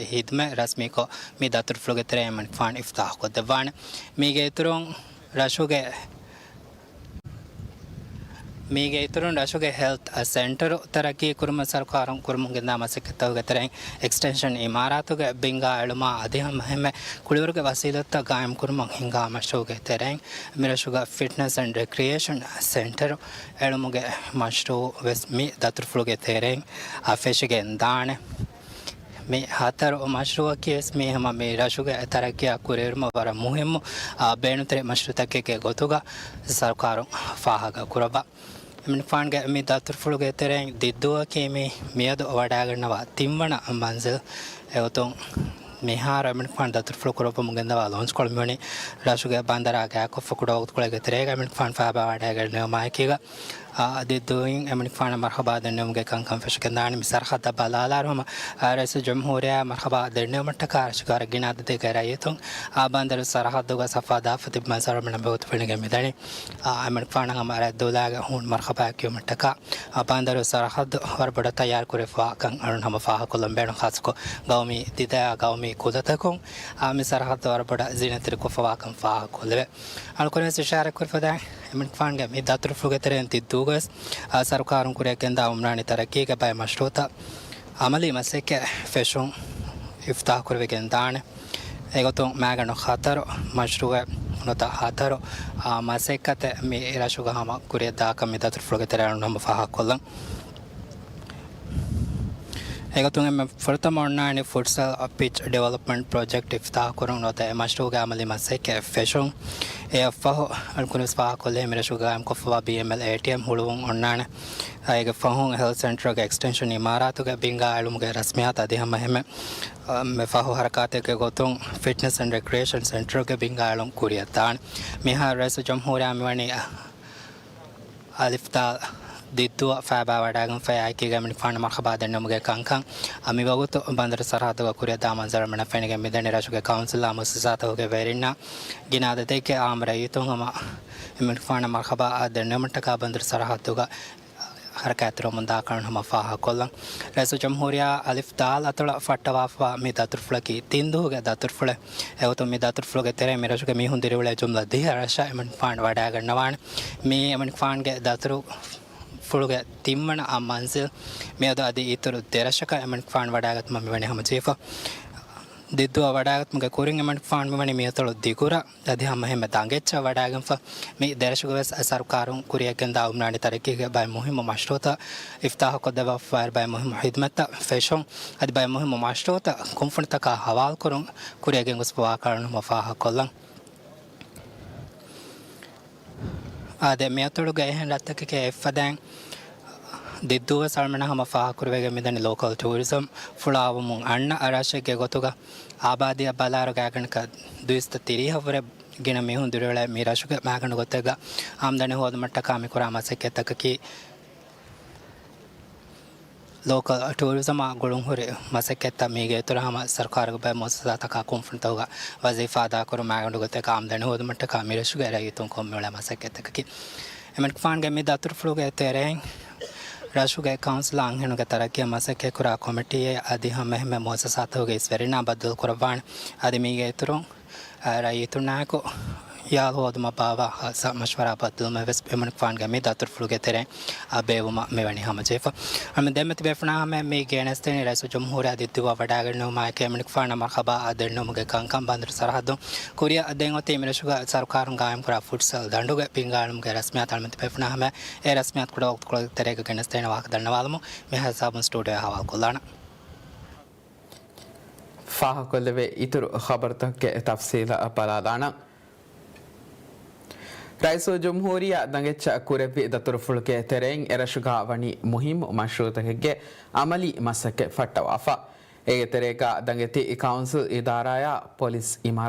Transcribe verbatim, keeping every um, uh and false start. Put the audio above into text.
ހިދުމަތް ރަސްމީކޮށް، މި ދަތުރުފުޅުގެ ތެރެއިން އެމަނިކުފާނު އިފްތާޙުކޮށްދެއްވާނެ. މީގެ އިތުރުން ރަށުގެ މީގެ އިތުރުން ރަށުގެ ހެލްތް ސެންޓަރު ތަރައްޤީ ކުރުމަށް ސަރުކާރުން ކުރަމުން ގެންދާ މަސައްކަތްތަކުގެ ތެރެއިން އެކްސްޓެންޝަން އިމާރާތުގެ ބިންގާ އެޅުމާ އަދި ހަމަ އެހެންމެ ކުޅިވަރުގެ ވަސީލަތްތައް ގާއިމް ކުރުމަށް ހިންގާ މަޝްރޫޢުގެ ތެރެއިން މިރަށުގަ ފިޓްނަސް އެންޑް ރެކްރިއޭޝަން ސެންޓަރު އެޅުމުގެ މަޝްރޫޢު ވެސް މި ދަތުރުފުޅުގެ ތެރެއިން އަށް ފެށިގެން ދާނެ. މި ހަތަރު މަޝްރޫޢަކީ ވެސް މީ ހަމަ މި ރަށުގެ ތަރައްޤީއާ ކުރިއެރުމަށް ވަރަށް މުހިއްމު، އާ، ބޭނުންތެރި މަޝްރޫޢުތަކެއްގެ ގޮތުގަ ސަރުކާރުން ފާހަގަ ކުރައްވާ. އެމަނިކުފާނުގެ މި ދަތުރުފުޅުގެ ތެރެއިން ދިއްދޫއަކީ މި މިއަދު ވަޑައިގަންނަވާ ތިންވަނަ މަންޒިލް. އެގޮތުން މިހާރު އެމަނިކުފާނު ދަތުރުފުޅު ކުރައްވަމުން ގެންދަވާ ލޯންޗްކޮޅު މިވަނީ ރަށުގެ ބަނދަރާ ގާތްކޮށްފަ ކުޑަ ވަގުތުކޮޅެއްގެ ތެރޭގަ އެމަނިކުފާނު ފައިބާވަޑައިގެންނެވުމާއެކީގަ، އާ، ދިއްދޫއިން އެމަނިކުފާނަށް މަރްޙަބާ ދެންނެވުމުގެ ކަންކަން ފެށިގެންދާނެ. މި ސަރަޙައްދަށް ބަލާލާއިރު ހަމަ، އާ، ރައީސުލް ޖުމްހޫރިއްޔާ މަރްޙަބާ ދެންނެވުމަށްޓަކާ ރަށުގެ ވަރަށް ގިނަ އަދަދެއްގެ ރައްޔިތުން އާ ބަނދަރު ސަރަޙައްދުގަ ސަފާ ދާފަ ތިބި މަންޒަރު މި ނަބަވަތު ފެނިގެން މިދަނީ. އާ، އެމަނިކުފާނަށް ހަމަ ރައްދުލާގެ ހޫނު މަރްޙަބާއެކީ ވުމަށްޓަކާ، އާ، ބަނދަރު ސަރަޙައްދު ވަރަށް ބޮޑަށް ތައްޔާރު ކުރެފަވާކަން އަޅުން ހަމަ ފާހަގަކޮށްލަން ބޭނުން. ޚާއްޞަކޮށް ގައުމީ ދިދަޔާ ގައުމީ ކުލަތަކުން، އާ، މި ސަރަޙައްދު ވަރަށް ބޮޑަށް ޒީނަތްތެރިކޮށްފަވާކަން ފާހަގަކޮށްލެވޭ. އަޅުކަން ވެސް އިޝާރަތްކުރި ފަދައިން، އެމަނިކުފާނުގެ މި ދަތުރުފުޅުގެ ތެރެއިން ދިއްދޫގަވެސް، އާ، ސަރުކާރުން ކުރިއަށް ގެންދާ އުމްރާނީ ތަރައްޤީގެ ބައެއް މަޝްރޫޢުތައް އަމަލީ މަސައްކަތް ފެށުން އިފްތާޙު ކުރެވިގެން ދާނެ. އެގޮތުން މާގަނޑު ހަތަރު މަޝްރޫޢެއް ނުވަތަ ހަތަރު، އާ، މަސައްކަތެއް މި ރަށުގަ ހަމަ ކުރިއަށް ދާކަން މި ދަތުރުފުޅުގެ ތެރެއިން ހަމަ ފާހަގަކޮށްލަން. އެގޮތުން އެންމެ ފުރަތަމަ އޮންނާނީ ފުޓްސަލް ޕިޗް ޑިވެލޮޕްމަންޓް ޕްރޮޖެކްޓް އިފްތާޙު ކުރުން ނުވަތަ އެ މަޝްރޫޢުގެ އަމަލީ މަސައްކަތް ފެށުން. އެއަށްފަހު އަޅުގަނޑު ވެސް ފާހަގަކޮށްލޭ މި ރަށުގަ ގާއިމްކޮށްފަވާ ބީއެމްއެލް އޭޓީއެމް ހުޅުވުން އޮންނާނެ. އޭގެ ފަހުން ހެލްތް ސެންޓަރުގެ އެކްސްޓެންޝަން އިމާރާތުގެ ބިންގާ އެޅުމުގެ ރަސްމިއްޔާތު އަދި ހަމަ އެހެންމެ، އަ، މި ފަހު ހަރަކާތެއްގެ ގޮތުން ފިޓްނަސް އެންޑް ރެކްރިއޭޝަން ސެންޓަރުގެ ބިންގާ އެޅުން ކުރިއަށް ދާނެ. މިހާރު ރައީސުލް ޖުމްހޫރިއްޔާ މިވަނީ، އަ، އަލިފް ދާލް ދިއްދޫއަށް ފައިބާވަޑައިގެންފައި އެކީގަ އެމަނިކުފާނު މަރްޙަބާ ދެންނެވުމުގެ ކަންކަން، އަ، މިވަގުތު ބަނދަރު ސަރަޙައްދުގަ ކުރިއަށްދާ މަންޒަރު މިނަށް ފެނިގެން މިދަނީ. ރަށުގެ ކައުންސިލާ މުއައްސަސާތަކުގެ ވެރިންނާ ގިނަ އަދަދެއްގެ އާއްމު ރައްޔިތުން ހަމަ އެމަނިކުފާނަށް މަރްޙަބާ ދެންނެވުމަށްޓަކާ ބަނދަރު ސަރަޙައްދުގަ ހަރަކާތްތެރިވަމުންދާކަން ހަމަ ފާހަގަކޮށްލަން. ރައީސުލް ޖުމްހޫރިއްޔާ އަލިފް ދާލް އަތޮޅަށް ފައްޓަވާފަވާ މި ދަތުރުފުޅަކީ ތިން ދުވަހުގެ ދަތުރުފުޅެއް. އެގޮތުން މި ދަތުރުފުޅުގެ ތެރެއިން މި ރަށުގެ މީހުން ދިރިއުޅޭ ޖުމްލަ ދިހަ ރަށަށް އެމަނިކުފާނު ވަޑައިގަންނަވާނެ. މީ އެމަނިކުފާނުގެ ދަތުރުފުޅުގެ ތިންވަނަ އާ މަންޒިލް. މިއަދު އަދި އިތުރު ދެ ރަށަކަށް އެމަނިކުފާނު ވަޑައިގަތުމަށް މިވަނީ ހަމަޖެހިފަ. ދިއްދޫއަށް ވަޑައިގަތުމުގެ ކުރިން އެމަނިކުފާނު މިވަނީ މިއަތޮޅު ދިގުރަށް އަދި ހަމަ އެހެންމެ ދަނގެއްޗަށް ވަޑައިގެންފަ. މި ދެރަށުގަވެސް ސަރުކާރުން ކުރިއަށްގެންދާ އުމްރާނީ ތަރައްޤީގެ ބައެއް މުހިއްމު މަޝްރޫޢުތައް އިފްތާޙުކޮށްދެއްވާފައި ބައެއް މުހިއްމު ޚިދުމަތްތައް ފެށުން އަދި ބައެއް މުހިއްމު މަޝްރޫޢުތައް ކުންފުނިތަކާ ހަވާލުކުރުން ކުރިއަށްގެންގޮސްފަވާކަން ހަމަ ފާހަގަކޮށްލަން. އާދެ، މިއަތޮޅުގެ އެހެން ރަށްތަކެކޭ އެއްފަދައިން ދިއްދޫވެސް އަޅުމެންނަށް ހަމަ ފާހަގަކުރެވިގެން މިދަނީ ލޯކަލް ޓޫރިޒަމް ފުޅާވަމުން އަންނަ ރަށެއްގެ ގޮތުގަ އާބާދީއަށް ބަލާއިރު ގާތްގަނޑަކަށް ދުއިސައްތަ ތިރީހަށްވުރެ ގިނަ މީހުން ދިރިއުޅޭ މި ރަށުގެ މާގަނޑު ގޮތެއްގަ އާމްދަނީ ހޯދުމަށްޓަކާ މިކުރާ މަސައްކަތްތަކަކީ ލޯކަލް ޓޫރިޒަމާ ގުޅުންހުރި މަސައްކަތްތައް. މީގެ އިތުރަށް ހަމަ ސަރުކާރުގެ ބައެއް މުއައްސަސާތަކާ ކުންފުނިތަކުގަ ވަޒީފާ އަދާކުރުން މާގަނޑު ގޮތެއްގަ އާމްދަނީ ހޯދުމަށްޓަކާ މިރަށުގެ ރައްޔިތުން ކޮށްމިއުޅޭ މަސައްކަތްތަކަކީ. އެމަނިކުފާނުގެ މި ދަތުރުފުޅުގެ ތެރެއިން ރަށުގެ ކައުންސިލާ އަންހެނުންގެ ތަރައްޤީއަށް މަސައްކަތްކުރާ ކޮމިޓީއެއް އަދި ހަމަ އެހެންމެ މުއައްސަސާތަކުގެ އިސްވެރިންނާ ބައްދަލުކުރައްވާނެ. އަދި މީގެ އިތުރުން އަ، ރައްޔިތުންނާއެކު ހިޔާލު ހޯދުމަށް ބާއްވާ ހާއްސަ މަޝްވަރާ ބައްދަލުމެއް ވެސް އެމަނިކުފާނުގެ މި ދަތުރުފުޅުގެ ތެރެއިން އަ، ބޭއްވުމަށް މިވަނީ ހަމަޖެހިފަ. އަ، މި ދެންމެ ތިބޭފުޅުންނާ ހަމަ މި ގެނެސްދެނީ ރައީސުލްޖުމްހޫރިއްޔާ ދިއްދޫއަށް ވަޑައިގަންނެވުމާއެކީ އެމަނިކުފާނަށް މަރްޙަބާ އަ، ދެންނެވުމުގެ ކަންކަން. ބަނދަރު ސަރަހައްދުން ކުރިއަށް ދެން އޮތީ މިރަށުގަ ސަރުކާރުން ގާއިމްކުރާ ފުޓްސަލް ދަނޑުގެ ބިންގާ އެޅުމުގެ ރަސްމިއްޔާތު. އަޅުމެން ތިބޭފުޅުންނާ ހަމަ އެ ރަސްމިއްޔާތު ކުޑަ ވަގުތުކޮޅެއްގެ ތެރޭގަ ގެނެސްދޭނެ ވާހަކަ ދަންނަވާލަމުން މިހާ ހިސާބުން ސްޓޫޑިއޯއަށް ހަވާލުކޮށްލާނަން. ފާހަގަކޮށްލެވޭ އިތުރު ޚަބަރުތަކުގެ ތަފްސީލަށް ބަލާލާނަން. ރައީސުލްޖުމްހޫރިއްޔާ ދަނގެއްޗަށް ކުރެއްވި ދަތުރުފުޅުގެ ތެރެއިން އެރަށުގަ ވަނީ މުހިއްމު މަޝްރޫޢުތަކެއްގެ އަމަލީ މަސައްކަތް ފައްޓަވާފަ. އޭގެ ތެރޭގަ ދަނގެތި ކައުންސިލް އިދާރާއާ ޕޮލިސް އިމާރާތް